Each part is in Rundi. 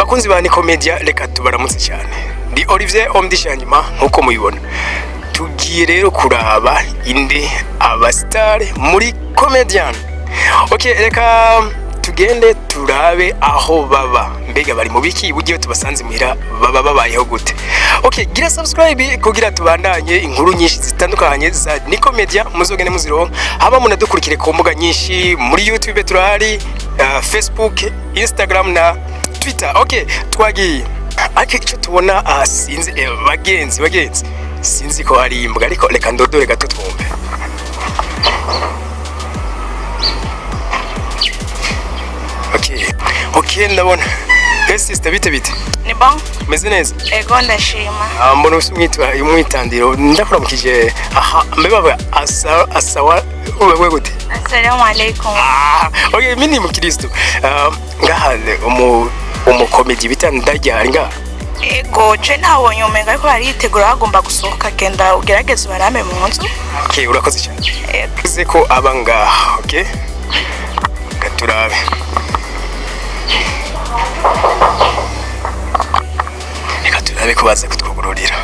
Bakunzi ba Niko Media, reka tubaramutse cyane. Ndi Olivier Omdishanyuma nkuko mubibona. Tugiye rero kuraba inde abastar muri comedian. Okay, reka tugende turabe aho baba. Mbega bari mu biki bugiye tubasanze muhira baba babayeho gute? Okay, gira subscribe kugira tubandanye inkuru nyinshi zitandukanye za Niko Media muzogende muzironka. Haba munadukurikire ku mbuga nyinshi muri YouTube turahari, Facebook, Instagram na Twitter. Okay, twagiye. Ariko icyo tubona sinzi bagenzi sinzi ko hari imbwa ariko reka ndodore gato twumve. Okay. Okay, ndabona. Eh sister bite bite? Ni bon? Meze neza? Ego ndashima. Ah, mbona ufite umwitandiro ndakuramukije aha mbe baba asa asawa ubewe gute? Assalamu alaikum. Ah, okay, mimi ni mukristo. Ah, ngaha umukomedi bita Ndarya ari ngaha. Ego je nabonye umenga ariko aritegura agomba gusohoka genda ugerageze ubarame mu nzu. Okay, urakoze cyane. Ego. Uzi ko aba ngaha, okay? Reka turabe. Reka turabe ko baza kutwugururira.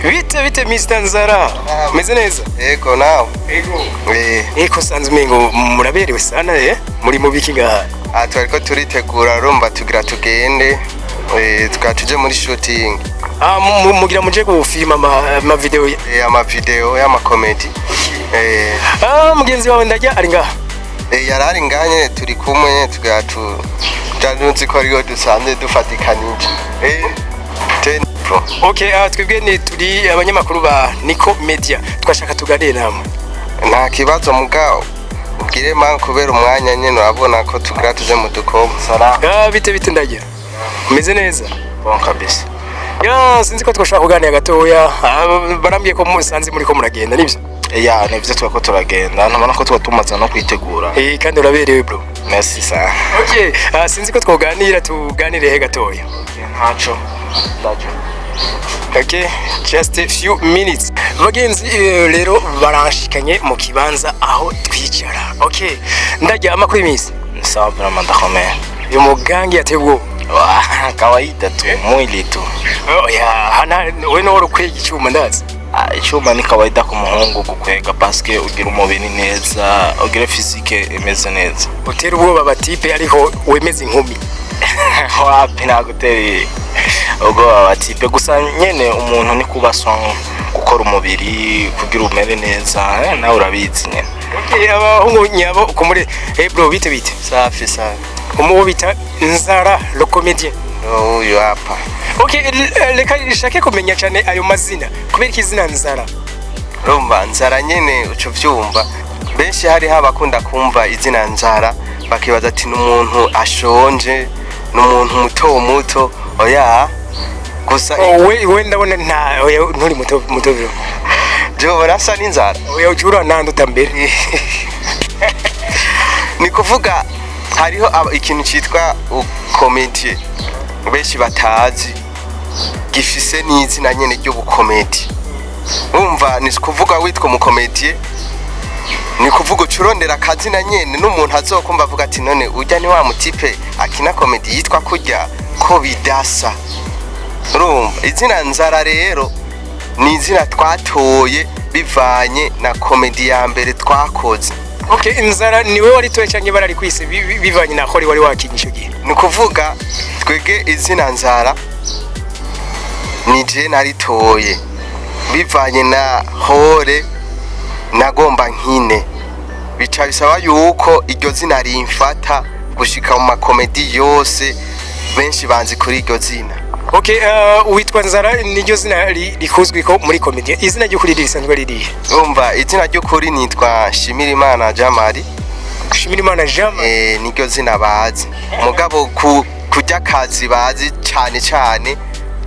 Bite bite Mr. Nzara? Meze neza? Ego nawe. Ego. Eh, Eko sanze umengo muraberewe sana eh? Muri mu biki ngaha? aha twariko turitegura urumva tugira tugende tukaba tuje muri shooting. Ah, mugira muje gufilma ama video. Ama video y'amakomedi. Ah, mugenzi wawe Ndarya ari ngaha. Yarari ngaha nyene turi kumwe nyene tugira tu nzi ko ariyo dusanzwe dufatikanije. Ten pro. Okay, twebwe ni turi abanyamakuru ba Niko Media. Twashaka tuganire namwe. Nta kibazo mugabo ubwire man kubera umwanya nyene urabona ko tugira tuje mu dukobo. Salamu. Ah, bite bite Ndarya. Umeze neza? Bon kabisa. Ya, sinzi ko twashobora kuganira gatoya. Ah, barambwiye ko musanze muri ko muragenda nibyo? Ya, nivyo twako turagenda. Ntubona ko tuba tumaze no kwitegura. Eh, kandi uraberewe bro. Merci sana. Okay, sinzi ko twoganira tuganire he gatoya. Ntaco. Ndaje. Okay, just a few minutes. Bagenzi rero baranshikanye mu kibanza aho twicara. Okay, Ndarya amakuru y'iminsi. Sawa vraiment ndakomeye. Uyu mugangi yateye ubwoba. Wa, kawaida tu, mwili tu. Oh, ya, hana we no ukwega icyuma ndazi. Ah, icyuma ni kawaida ku muhungu gukwega paske ugira umubiri neza, ugira physique imeze neza. Utera ubwoba batipe ariko wemeze inkumi. Wapi naguteye ubwoba batipe gusa nyene umuntu ni kuba son gukora umubiri kugira umere neza, nawe urabizi nyene. Okay, abahungu nyabo kumure eh bro bite bite. Safi safi. Umuwo bita Nzara le comédien. Ndo huyu hapa. Okay, reka nshake kumenya cyane ayo mazina. Kubera iki izina Nzara? Urumva nzara nyene uco vyumva benshi hari abakunda kumva izina nzara bakibaza ati n'umuntu ashonje n'umuntu muto muto oya gusa Oh, we ndabona nta oya nturi muto muto bro. jewe barasa n'inzara. Oya ujura nanduta mbere. Ni kuvuga hariho ikintu citwa komedie benshi batazi gifise n'izina nyene ry'ubukomedi. Urumva ni kuvuga witwa umukomedie ni kuvuga ucurondera akazina nyene n'umuntu azokumva avuga ati none urya ni wa mutipe akina komedi yitwa kurya ko bidasa. Urumva izina nzara rero ni izina twatoye bivanye na komedi ya mbere twakoze. Okay, Nzara niwe waritoye cyangwa barari kwise bivanye na hori wari wakinyisho gihe. Ni kuvuga twege izina nzara ni je naritoye bivanye na hore nagomba nkine bica bisaba yuko iryo zina rimfata gushika mu makomedi yose benshi banzi kuri iryo zina. Okay, witwa Nzara niryo zina rikuzwi ko muri comedy. Izina ry'ukuri risanzwe ririhe? Urumva izina ry'ukuri nitwa Shimirimana Jamari. Shimirimana Jean. Niryo zina bazi mugabo kurya akazi bazi cane cane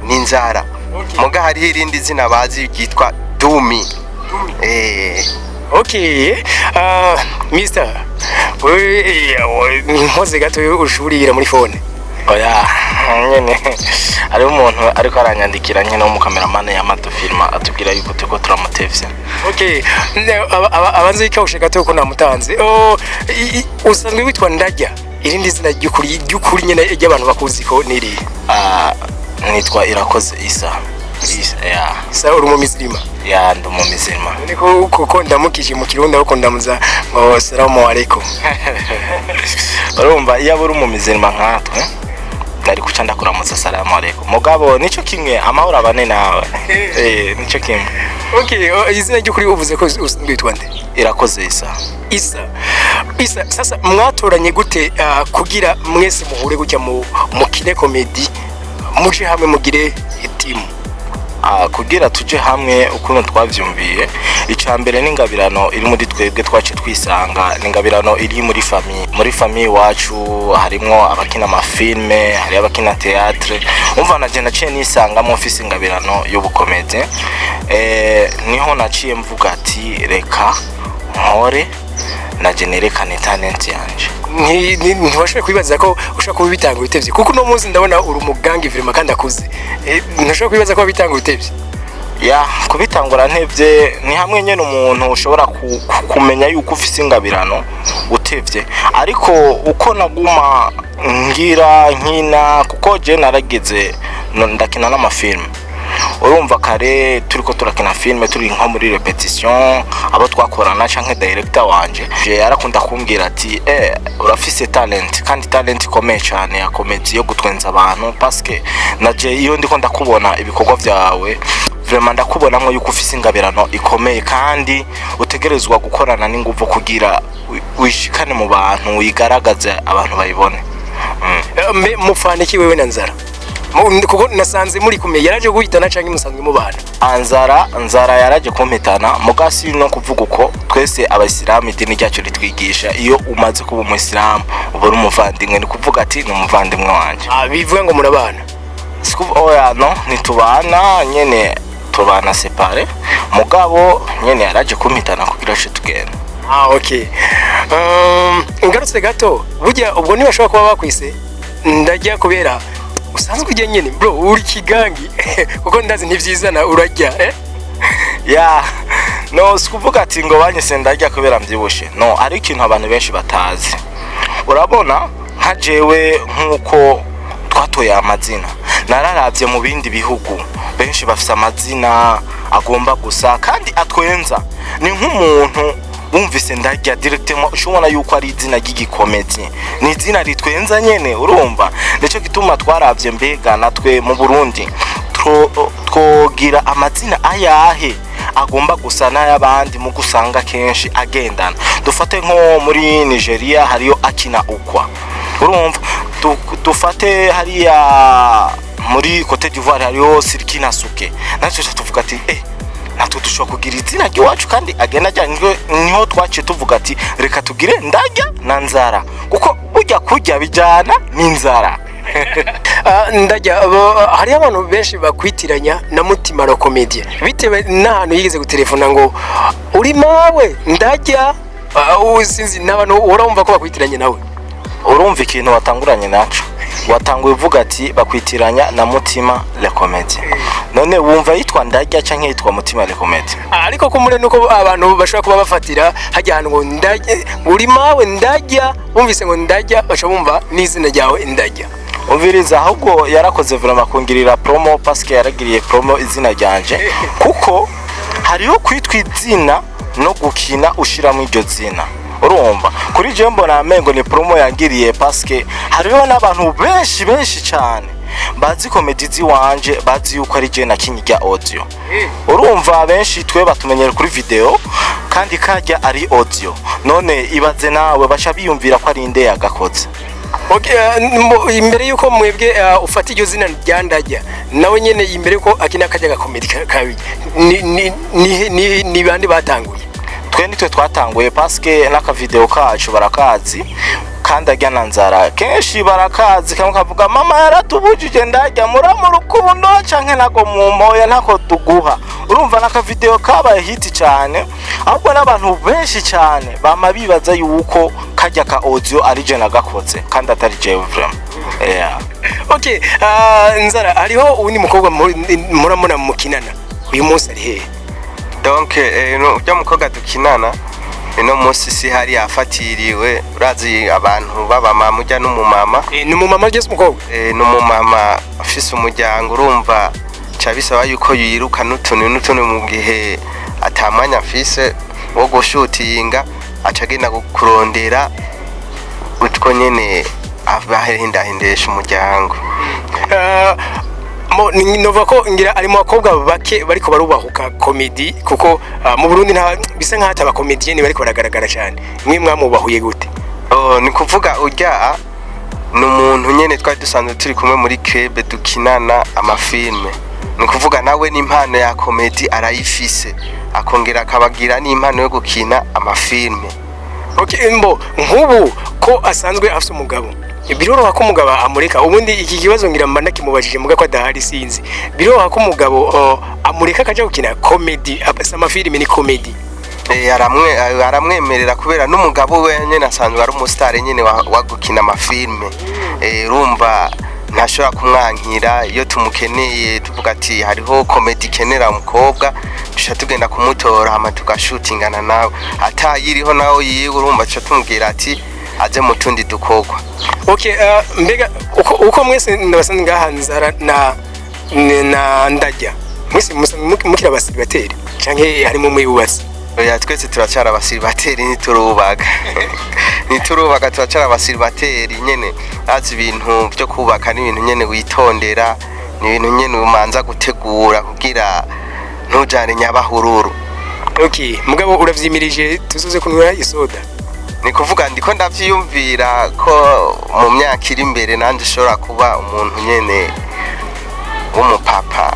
ni nzara. Okay. Muga hariho irindi zina bazi ryitwa Dumi. Okay, Mr. Wewe nkoze gato ushurira muri phone. Oya, nyene hariho umuntu ariko aranyandikira nyene w'umukameramani yamadufilma atubwira yuko turiko turamutevya. Okay, abanze ikawushe gato ko namutanze. Oh, usanzwe witwa Ndarya. Irindi zina ry'ukuri nyene ry'abantu bakuzi ko niri? Ah, nitwa Irakoze Isa. Isa, ya. Isa, uri mu mizirima? Ya, ndi mu mizima. Niko kuko ndamukije mu Kirundi, ariko ndamuza ngo salamu alaikum. Urumva, iyo uri mu mizima nkatwe nari kuca ndakuramutsa salamu alaikum, mugabo nico kimwe, amahoro abane nawe, nico kimwe. Okay, izina ry'ukuri uvuze ko usanzwe witwa nde? Irakoze Isa. Isa, Isa, sasa mwatoranye gute kugira mwese muhure gutya mu mukine comedy, muje hamwe mugire team? Ah, kugira tuje hamwe, ukuntu twavyumviye, ica mbere n'ingabirano iri muri twebwe twace twisanga, n'ingabirano iri muri famille. Muri famille iwacu harimwo abakina amafilme, hari abakina théâtre. Umva, naje naciye nisangamo mfise ingabirano y'ubukomedi. Niho naciye mvuga ati reka nkore naje nerekane talent yanje. Ntiwashoboye kwibaza ko ushobora kuba bitanga ibitevye? Kuko uno munsi ndabona uri umugangi vraiment kandi akuze. Ntushobora kwibaza ko bitanga ibitevye? Ya, kubitangura ntevye ni hamwe nyene umuntu ushobora kumenya yuko ufise ingabirano utevye, ariko uko naguma ngira nkina, kuko je narageze ndakina n'amafilme. Urumva, kare turiko turakina filme, turi nko muri répétition, abo twakorana canke director wanje je yarakunda kumbwira ati urafise talent, kandi talent ikomeye cyane ya comedy, yo gutwenza abantu, parce naje iyo ndiko ndakubona ibikorwa vyawe, vraiment ndakubonamwo yuko ufise ingabirano ikomeye kandi utegerezwa gukorana n'inguvu kugira wishikane mu bantu, wigaragaze, abantu bayibone. Mbe mufana iki wewe na Nzara? Kuko nasanze muri kumwe, yaraje guhitana canke musanzwe mubana? Anzara, Nzara yaraje kumpitana, mugasi no kuvuga uko twese abayisilamu idini ryacu ritwigisha, iyo umaze kuba umuyisilamu uba uri umuvandimwe, ni kuvuga ati ni umuvandimwe wanje. Ah, bivuga ngo murabana? Oya, no ntitubana nyene, tubana séparé, mugabo nyene yaraje kumpitana kugira ace tugenda. Ah, okay. Ngarutse gato, burya ubwo ntibashobora kuba bakwise Ndarya kubera usanzwe ujya nyene, bro, uri kigangi, kuko ndazi ntivyizana urarya, eh? Ya, no si kuvuga ati ngo banyise Ndarya kubera mbyibushe, no ari ikintu abantu benshi batazi. Urabona nka jewe, nk'uko twatoye amazina, nararavye mu bindi bihugu, benshi bafise amazina agomba gusa kandi atwenza. Ni nk'umuntu wumvise Ndarya directement ushobona yuko ari izina ry'igikomedi, ni izina ritwenza nyene. Urumva, nico gituma twaravye mbega natwe mu Burundi twogira amazina ayahe agomba gusa n'ay'abandi, mu gusanga kenshi agendana. Dufate nko muri Nigeria hariyo Akina Ukwa, urumva, dufate hariya muri Cote d'Ivoire hariyo Sirikina Suke. Natwe tuca tuvuga ati natwe dushobora kugira izina ry'iwacu kandi agenda ajyanye. Niho twaciye tuvuga ati reka tugire Ndarya na Nzara, kuko burya kurya bijyana n'inzara. Ah, Ndarya, hariho abantu benshi bakwitiranya na Mutima la Comedien bitewe n'ahantu yigeze gutelefona ngo uri mawe Ndarya. Sinzi n'abantu urumva ko bakwitiranye nawe. Urumva, ikintu watanguranye naco, watanguye uvuga ati bakwitiranya na Mutima le Comedien. None wumva yitwa Ndarya canke yitwa Mutima le Comedien? Ariko ko muri nuko abantu bashobora kuba bafatira hajya ahantu ngo Ndarya, uri mawe Ndarya, bumvise ngo Ndarya baca bumva n'izina ryawe Ndarya. Umviriza, ahubwo yarakoze vraiment kungirira promo, parce que yaragiriye promo izina ryanje, kuko hariho kwitwa izina no gukina ushiramo iryo zina. Urumva, kuri je mbona amengo ni promo yangiriye, parce que hariho n'abantu benshi benshi cyane bazi comédie ziwanje, bazi yuko ari je nakinye irya audio. Urumva, benshi twe batumenyera kuri video kandi kajya ari audio. None ibaze nawe, baca biyumvira ko ari inde yagakoze. Okay, imbere yuko mwebwe ufata iryo zina rya Ndarya, nawe nyene imbere yuko akina kajya gakomedi kabi, ni bande batanguye? Twe nitwe twatanguye, parce que n'akavideo kacu barakazi, kandi ajya na Nzara kenshi barakazi. Kamwe kavuga mama yaratubujije Ndarya muramu rukundo canke nago mu moya ntako tuguha. Urumva, n'akavideo kabaye hit cyane, ahubwo n'abantu benshi cyane bama bibaza yuko kajya ka audio ari je nagakoze kandi atari jewe vraiment, yeah. Okay, Nzara, hariho uwundi mukobwa muramuna mukinana, uyu munsi ari hehe? Donc no, ujya mukobwa dukinana Ino munsi si hari, yafatiriwe. Urazi abantu b'abamama, ujya n'umumama. Ni umumama ageze umukobwa. Ni umumama afise umuryango, urumva ca bisaba yuko yiruka n'utuntu n'utuntu. Mu gihe ata mwanya afise wo gushutinga, aca agenda kurondera utwo nyene abahendahindesha umuryango. Nova ko ngira ari mu bakobwa bake bariko barubahuka comedy, kuko mu Burundi nta bisa nkaho ata abakomediyeni bariko baragaragara cyane. Mwe mwamubahuye gute? Oh, ni kuvuga urya ni umuntu nyene twari dusanzwe turi kumwe muri club, dukinana amafilme. Ni kuvuga nawe n'impano ya comedy arayifise, akongera akabagira n'impano yo gukina amafilme. Okay, mbo nk'ubu ko asanzwe afise umugabo, biroroha ko umugabo amureka? Ubundi iki kibazo ngira mba nakimubajije muga ko adahari, sinzi. Biroroha ko umugabo amureka akaja gukina comedy? Si amafilime, ni comedy. Aramwemerera kubera n'umugabo we nyene asanzwe ari umusitari nyene wa gukina amafilme. Urumva ntashobora kumwankira. Iyo tumukeneye, tuvuga ati hariho comedy ikenera umukobwa, tuca tugenda kumutora, hama tugashutingana nawe. Atayiriho nawe yiwe, urumva tuca tumubwira ati aze mu tundi dukorwa. Okay, mbega uko mwese ndabasanze ngaha, Nzara na Ndajya, mwese mukiri abasiribateri canke harimo mwubatse? Oya, twese turacara abasiribateri, ntiturubaga, turacara abasiribateri nyene. Azi ibintu byo kubaka ni ibintu nyene witondera, ni ibintu nyene umanza gutegura kugira ntujane nyabahururu. Okay, mugabo uravyimirije tuzoze kunywa isoda? Ni kuvuga ndiko ndavyiyumvira ko mu myaka iri imbere nanje ushobora kuba umuntu nyene w'umupapa.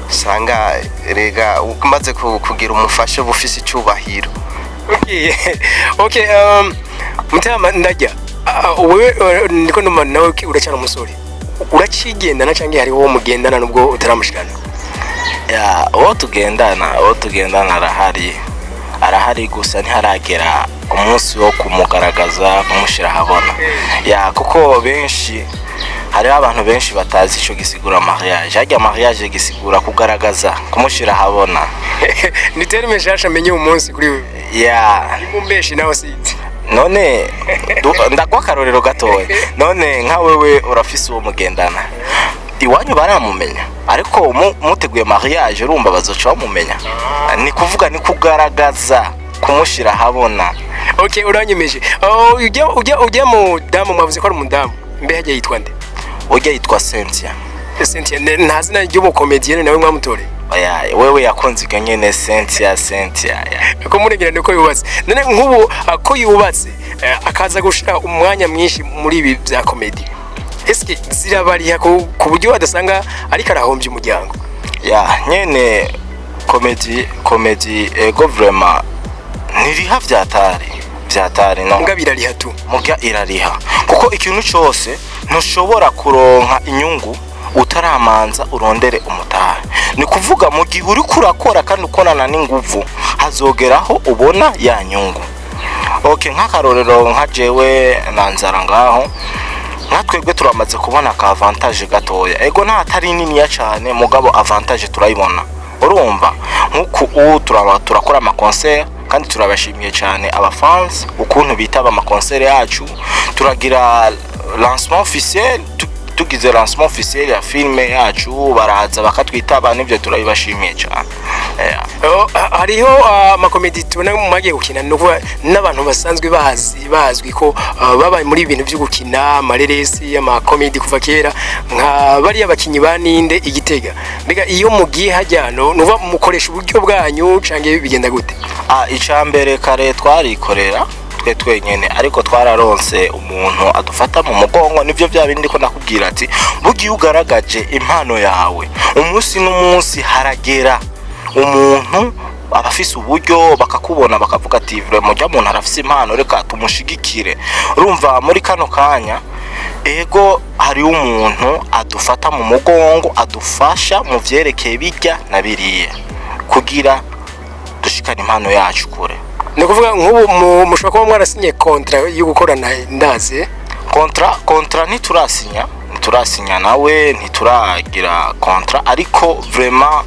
Usanga rega umaze kugira umufasha uba ufise icubahiro. Okay, mutama Ndajya, wewe ndiko ndumva nawe uracyari umusore, uracigendana canke hariho uwo mugendana nubwo utaramushikana? Ya, uwo tugendana arahari, gusa ntiharagera umunsi wo kumugaragaza, kumushyira ahabona. Ya, kuko benshi, hariho abantu benshi batazi icyo gisigura mariage. Harya mariage gisigura kugaragaza, kumushyira ahabona. Ni terme nshasha menye uyu munsi kuri wewe. Ya. Mumbeshi nawe sinzi. None ndaguha akarorero gatoya. None nka wewe urafise uwo mugendana, iwanyu baramumenya, ariko muteguye mariage, urumva bazoca bamumenya. Ni kuvuga ni kugaragaza, kumushyira ahabona. Okay, uranyemeje. Oh, ujya mudamu mwavuze ko ari umudamu, mbe hagiye yitwa nde? Ujya yitwa Cynthia. Cynthia, nta zina ry'ubukomediyene nawe mwamutoreye? Oya, wewe yakunze iryo nyene, Cynthia, Cynthia, ya. Ko murengerane ko yubatse. None nk'ubu ko yubatse, akaza gushira umwanya mwinshi muri ibi bya comedy, eske zirabariha ku buryo badasanga ariko arahombya umuryango? Ya, nyene comedy ego, vraiment ntiriha vyatari, no. Mbwa birariha tu. Muga irariha, kuko ikintu cyose ntushobora kuronka inyungu utaramanza urondere umutahe. Ni kuvuga mu gihe uriko urakora kandi ukorana n'inguvu, hazogeraho ubona ya nyungu. Okay, nk'akarorero nka jewe na Nzara ngaho, nka twebwe turamaze kubona ka avantage gatoya. Ego, nta atari niniya cyane, mugabo avantage turayibona. Urumva nk'uku ubu turakora amaconcert, kandi turabashimiye cyane abafans ukuntu bitaba amaconcert yacu. Turagira lancement officiel, tugize lancement officiel ya filme yacu, baraza bakatwitaba, nibyo turabibashimiye cyane. Oh, hariho amakomedi tubona mwagiye gukina, ni ukuvuga n'abantu basanzwe bazi, bazwi ko babaye muri ibintu byo gukina amareresi, amakomedi kuva kera, nka bariya bakinyi ba Ninde Igitega. Mbega iyo mugiye hajya no nuva mukoresha uburyo bwanyu canke bigenda gute? Icambere kare twarikorera twe twenyene, ariko twararonse umuntu adufata mu mugongo. Nivyo bya bindi ko nakubwira ati bugiye ugaragaje impano yawe, umunsi n'umunsi haragera umuntu abafise uburyo bakakubona, bakavuga ati vraiment ujya muntu arafise impano, reka tumushigikire. Urumva muri kano kanya ego hariho umuntu adufata mu mugongo, adufasha mu vyerekeye bijya na biriya kugira dushikane impano yacu kure. Ni ukuvuga nk'ubu mushobora kuba mwarasinye contrat yo gukorana, ndazi? Contrat ntiturasinya nawe, ntituragira contrat, ariko vraiment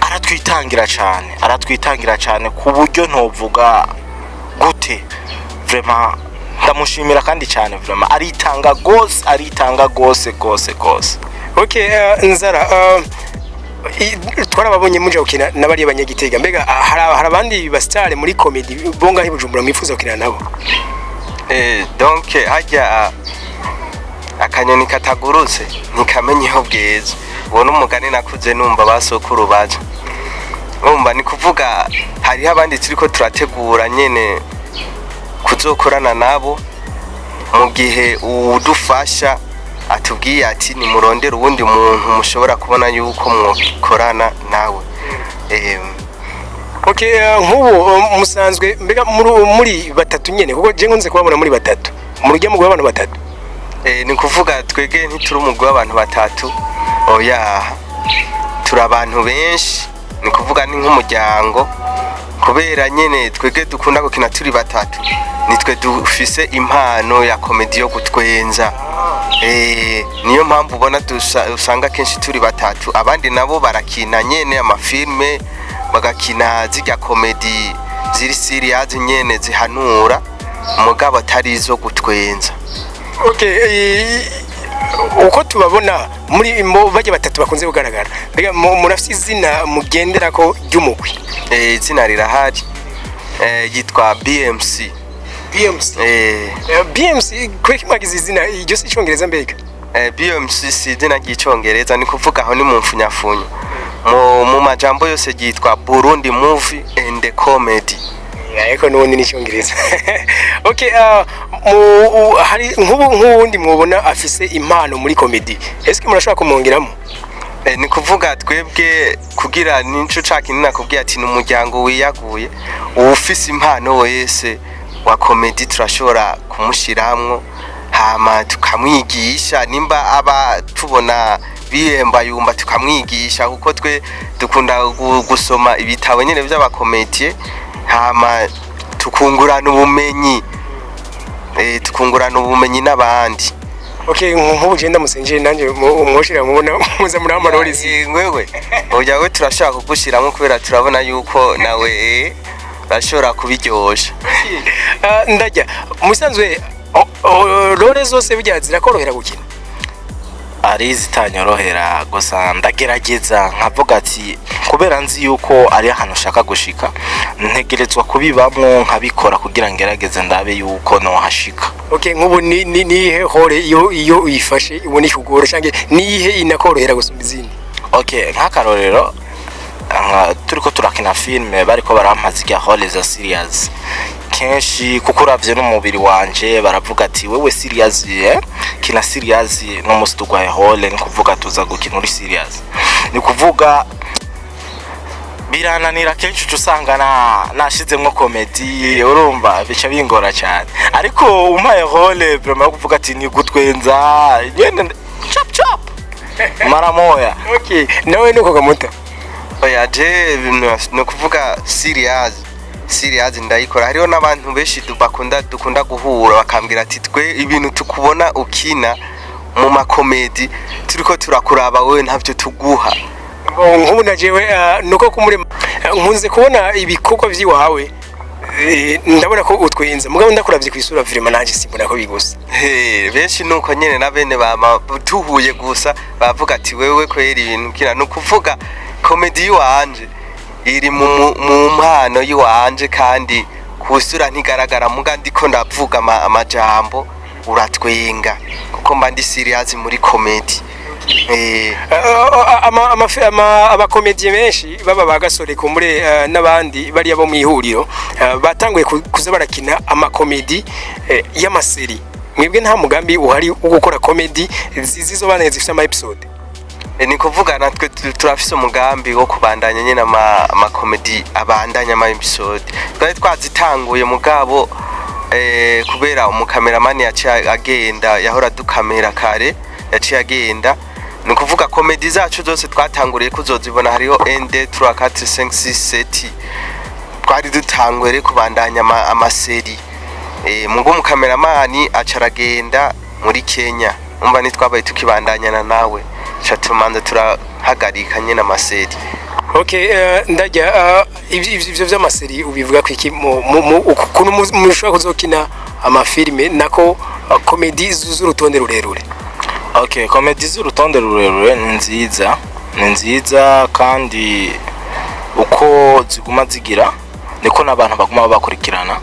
aratwitangira cyane, aratwitangira cyane ku buryo ntovuga. Gute? Vraiment ndamushimira kandi cyane, vraiment aritanga gose, aritanga gose gose gose. Okay, nzara twarababonye muja gukina n'abariya banyagitega. Mbega hari abandi ba star muri comedy bo ngaho i Bujumbura mwifuza gukina nabo? Donc hajya akanyoni katagurutse ntikamenya iho bweze. Uwo n'umugani nakuze numva basokuru baja. Urumva, ni kuvuga hariho abandi turiko turategura nyene kuzokorana nabo, mu gihe uwudufasha atubwiye ati nimurondere uwundi muntu mushobora kubona yuko mwokorana nawe. Okay, nk'ubu musanzwe mbega muri batatu nyene? Kuko je nkunze kubabona muri batatu mu rujya mu abantu batatu. Ni kuvuga twege ntituri umugwi w'abantu batatu, oya, turi abantu benshi. Ni kuvuga ni nk'umuryango, kubera nyene twege dukunda gukina turi batatu, nitwe dufise impano ya comédie yo gutwenza. Niyo mpamvu ubona usanga kenshi turi batatu. Abandi nabo barakina nyene amafilme, bagakina zirya comédie ziri sérieuses nyene zihanura, mugabo atari izo gutwenza. Okay, uko tubabona muri mo bajya batatu bakunze kugaragara, mbega murafise izina mugenderako ry'umugwi? Izina rirahari, yitwa BMC. BMC? BMC, kweki mwagize izina iryo? Si icyongereza mbega? BMC si izina ry'icongereza. Ni kuvuga aho ni mu mfunyafunyo, mu majambo yose ryitwa Burundi Movie and Comedy. Ariko n'ubundi ni icyongereza. Okay, hari nk'ubu nk'uwundi mwubona afise impano muri comedy, ese murashobora kumwongeramo? Ni kuvuga twebwe kugira nico ca kinini nakubwiye ati ni umuryango wiyaguye. Uwufise impano wese wa comedy turashobora kumushiramwo, hama tukamwigisha. Nimba aba tubona biyemba yumba, tukamwigisha, kuko twe dukunda gusoma ibitabo nyene vy'abakomedie, hama tukungurana ubumenyi, tukungurana ubumenyi n'abandi. Okay, nk'ubu je ndamusenje nanjye umwoshira mubona muza muri amarorizi. Wewe oya, we turashaka kugushiramo kubera turabona yuko nawe urashobora kubiryosha. Ndajya musanzwe rôle zose burya zirakorohera gukina? Ari zitanyorohera, gusa ndagerageza nkavuga ati kubera nzi yuko ari ahantu ushaka gushika, ntegerezwa kubibamwo nkabikora kugira ngerageze ndabe yuko nohashika. Okay, nk'ubu ni nihe rôle iyo uyifashe ubona ikugora, canke nihe inakorohera gusumba izindi? Okay, nk'akarorero turiko turakina filme, bariko barampa zirya rôle za sérieuses kenshi, kuko uravye n'umubiri wanje baravuga ati wewe sérieux, kina sérieux no musi tugwaye rôle, ni kuvuga tuza gukina uri sérieux. Ni kuvuga birananira kenshi, uca usanga na nashizemwo comédie, urumva bica bingora cyane. Ariko umpaye rôle vraiment yo kuvuga ati ni gutwenza nyene, chap chap, mara moya. Okay, nawe nuko gamuta? Oya, je ni ukuvuga sérieux sérieux ndayikora. Hariho n'abantu benshi bakunda dukunda guhura bakambwira ati twe ibintu tukubona ukina mu ma comédie, turiko turakuraba wewe ntavyo tuguha. Bon, nk'ubu na jewe nuko kumuri nkunze kubona ibikorwa vy'iwawe, ndabona ko utwenza, mugabo ndakuravye kw'isura vraiment nanje simbona ko bigusa. He, benshi nuko nyene na bene bama tuhuye gusa bavuga ati wewe kwera ibintu kira. Ni ukuvuga comédie yiwanje iri mu mpano yiwanje, kandi kusura ntigaragara, muga ndiko ndavuga amajambo uratwenga, kuko mba ndi sérieux muri comédie. Abakomediye benshi baba ba Gasore kumbure n'abandi bariya bo mu ihuriro batanguye kuza barakina ama comédie y'ama série. Mwebwe nta mugambi uhari wo gukora comédie zizobana zifite ama épisode? Ni kuvuga natwe turafise umugambi wo kubandanya nyene ama comédie abandanya ama épisode. Twari twazitanguye, mugabo kubera umukameramani yaciye agenda, yahora dukamera kare, yaciye agenda. Ni ukuvuga comédie zacu zose twatanguriye kuzozibona, hariho 1 2 3 4 5 6 7. Twari dutanguye rero kubandanya ama série, mugo umukameramani aca aragenda muri Kenya. Umva, ntitwabaye tukibandanyana nawe, ca tumanza turahagarika nyene ama série. Okay, ndajya ivyo vy'ama séries ubivuga ko iki ukuntu mushobora kuzokina amafilime nako comédie z'urutonde rurerure? Okay, comédie z'urutonde rurerure ni nziza, ni nziza, kandi uko ziguma zigira niko n'abantu baguma bakurikirana.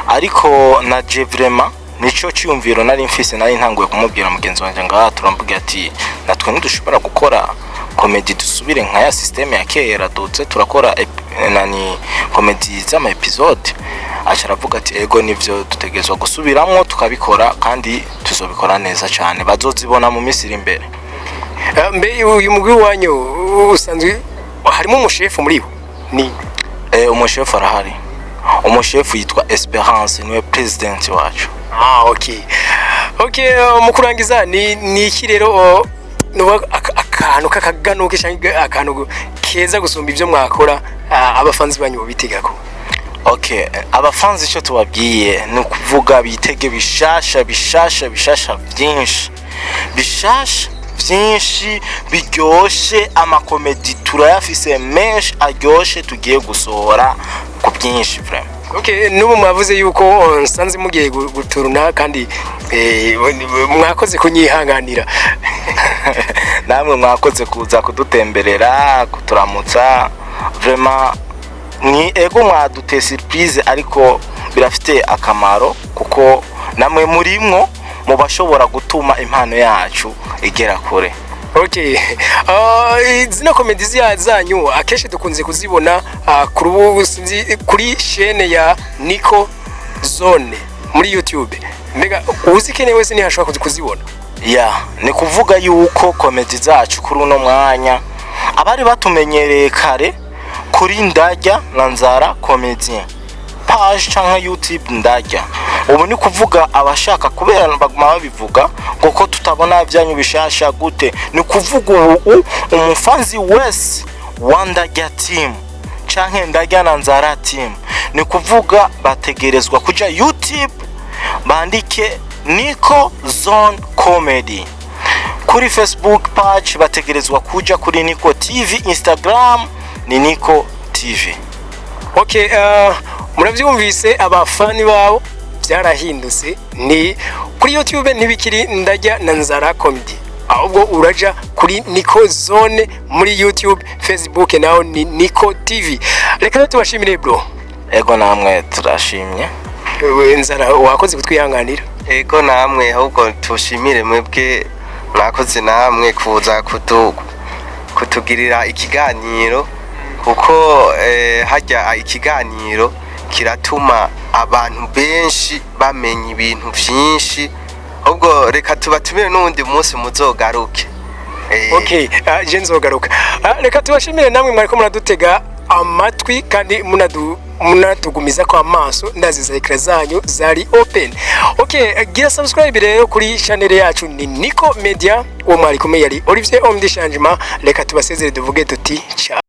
Ariko na je vraiment nico cyumviro nari mfise, nari ntanguye kumubwira mugenzi wanje ngaha, turamubwira ati natwe ntidushobora gukora comédie, dusubire nka ya système ya kera, duze turakora nani comédie z'ama épisodes. Aca aravuga ati ego, nivyo, dutegerezwa gusubiramwo tukabikora, kandi tuzobikora neza cyane, bazozibona mu minsi iri imbere. Mbe uyu mugwi wanyu usanzwe harimo umushefu muri bo ni? Umushefu arahari, umushefu yitwa Esperance, niwe president wacu. Ah, okay. Mu kurangiza ni iki rero, nuba akantu k'akaganuke canke akantu keza gusumba ivyo mwakora, abafanzi banyu bitegako? Okay, abafanzi icyo tubabwiye ni ukuvuga bitege bishasha, bishasha, bishasha byinshi, bishasha byinshi biryoshe. Ama comédies turayafise menshi aryoshe tugiye gusohora ku byinshi vraiment. Okay, n'ubu mwavuze yuko nsanze mugiye guturuna kandi mwakoze kunyihanganira. Namwe mwakoze kuza kudutemberera, kuturamutsa. Vraiment ni ego, mwadute surprise, ariko birafite akamaro kuko namwe murimwo mu bashobora gutuma impano yacu igera kure. Okay. Zino comédies zanyu akenshi dukunze kuzibona kuri ubu sinzi kuri chaîne ya Nico Zone muri YouTube. Mbega uzikeneye wese ntihashobora kuzibona? Ya, ni kuvuga yuko comédie zacu kuri uno mwanya, abari batumenyereye kare kuri Ndarya na Nzara Comédien page canke YouTube Ndarya, ubu ni kuvuga abashaka, kubera baguma babivuga ngo ko tutabona vyanyu bishasha gute, ni kuvuga ubu umufanzi wese wa Ndarya team canke Ndarya na Nzara team, ni kuvuga bategerezwa kuja YouTube bandike Nico Zone Comedy, kuri Facebook page bategerezwa kuja kuri Nico TV, Instagram ni Nico TV. Okay, muravyumvise abafani babo, byarahindutse, ni kuri YouTube ntibikiri Ndarya na Nzara Comedy, ahubwo uraja kuri Nico Zone muri YouTube, Facebook naho ni Nico TV. Reka rero tubashimire, bro. Ego, namwe turashimye. Wewe Nzara wakoze kutwihanganira. Ego, namwe ahubwo tushimire mwebwe, mwakoze namwe kuza kutugirira ikiganiro, kuko hajya ikiganiro kiratuma abantu benshi bamenya ibintu byinshi. Ahubwo reka tubatumire n'uwundi munsi muzogaruke. Okay, je nzogaruka. Reka tubashimire namwe mwariko muradutega amatwi kandi munatugumiza ko amaso, ndaziza écran zanyu zari open. Okay, gira subscribe rero kuri channel yacu ni Nico Media. Uwo mwari kumwe yari Olivier Omdi Changement. Reka tubasezere tuvuge tuti ciao.